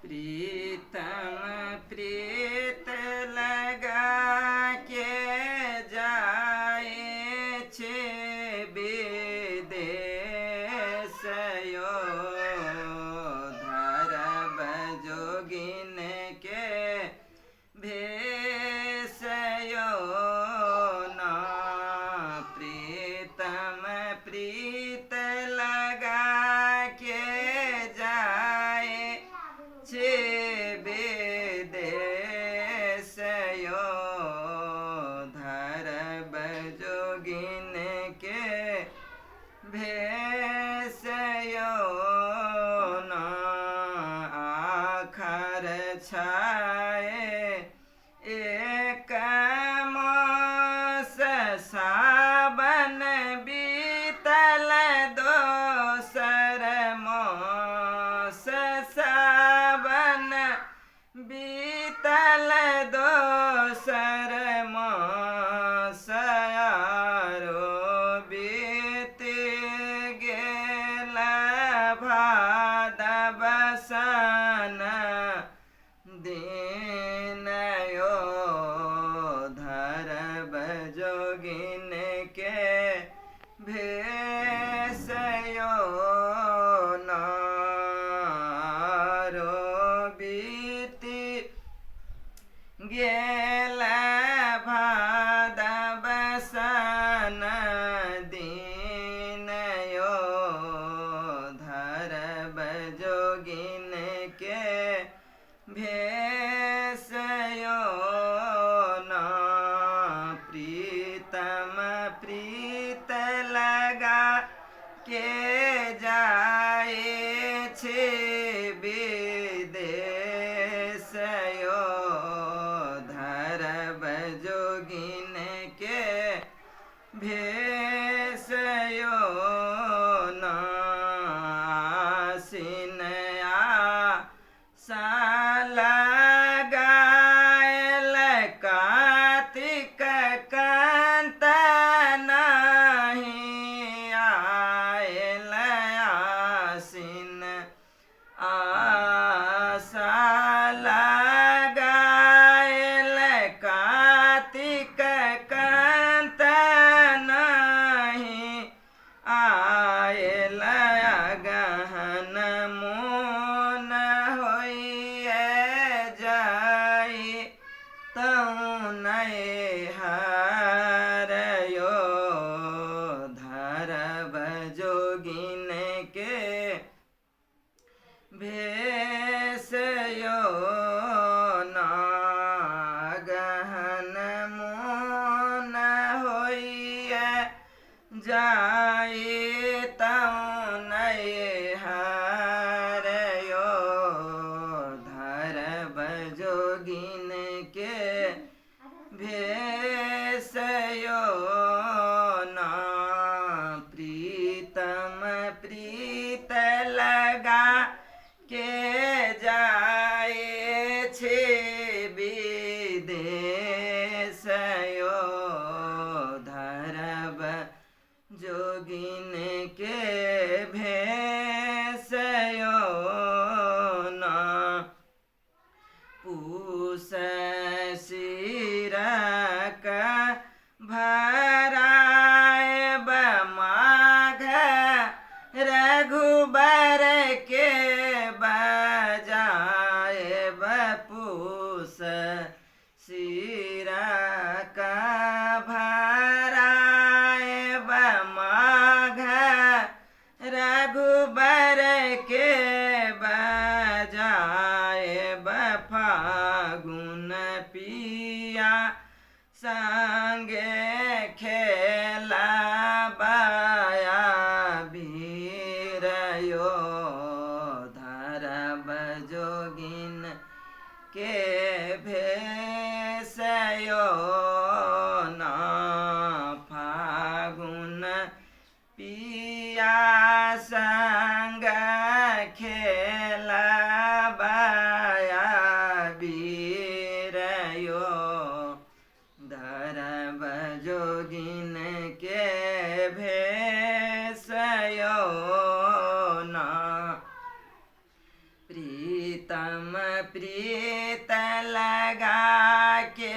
प्रीतम प्रीत लगा के जाए छे विदेश यो, धरब जोगिन के भेष यो ना। प्रीतम प्रीत लगा के जाए छे विदेश यो, धरब जोगिन के भेष यो ना। आखर छाए एक मास सावन बीतल दोसर मास, सावन बीतल दोसर मास, आरो बीत गेल भादव सन दिन यो, धरब जोगिन के भेष यो नारो, बीति गेल भादव सन दिन यो, धरब जोगिन के भेष यो ना। प्रीतम प्रीत लगा के जाए छे विदेश यो, धरब जोगिन के भेष यो ना। आसिन आ लगायल कार्तिक कंत नहीं आयल, आसिन आशा लगायल कार्तिक कंत नहीं आयल, गहन मोन होइए जाई तऊ नय हर यो, धरब जोगिन के भेष यो ना। गहन मोन होइए जाई तऊ नय हर यो, धरब जोगिन के भेष यो ना। प्रीतम प्रीत लगा के जाए छे विदेश यो, धरब जोगिन के भेष यो ना। पूस सिरक भरायब माघ रघुबर के बजायब, पूस सिरक भरायब माघ रघुबर के बजायब, फागुन पिया संगे खेला बाया बीर यो, धरब जोगिन के भेष यो ना। फागुन पिया संग खेला बाया बीर यो, धरब जोगिन के भेष यो ना। प्रीत प्रीतम प्रीत लगा के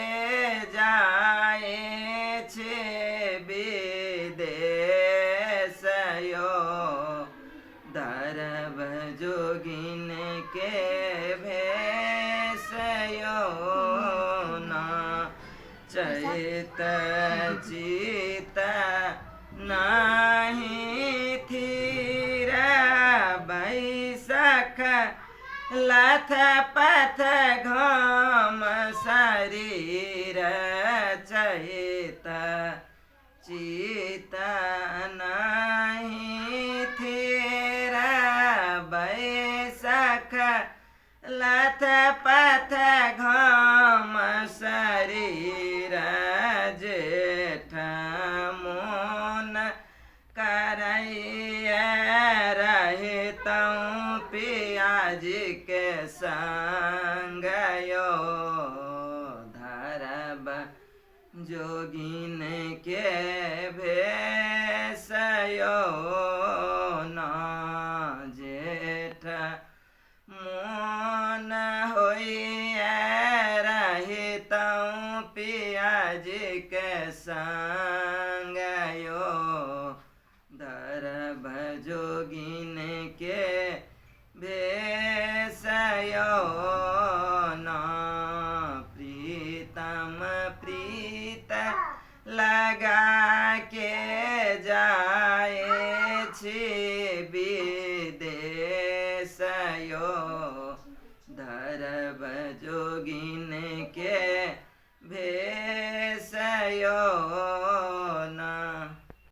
जाए छे विदेश यो, धरब जोगिन के भेष यो ना। चैत चित नाही थीर बैसख लथ पथ घाम शरीर, चैत चित नाही थीर बैसख लथ पथ घाम शरीर, जेठ मोन करैया रहितौँ पियाज के संग यो, धरब जोगिन के भेष यो ना। जेठ मोन होइए रहितौँ पियाज के संग यो, धरब जोगिन के भेष यो ना। प्रीतम प्रीत लगा के जाए छी विदेश यो, धरब जोगिन के भेष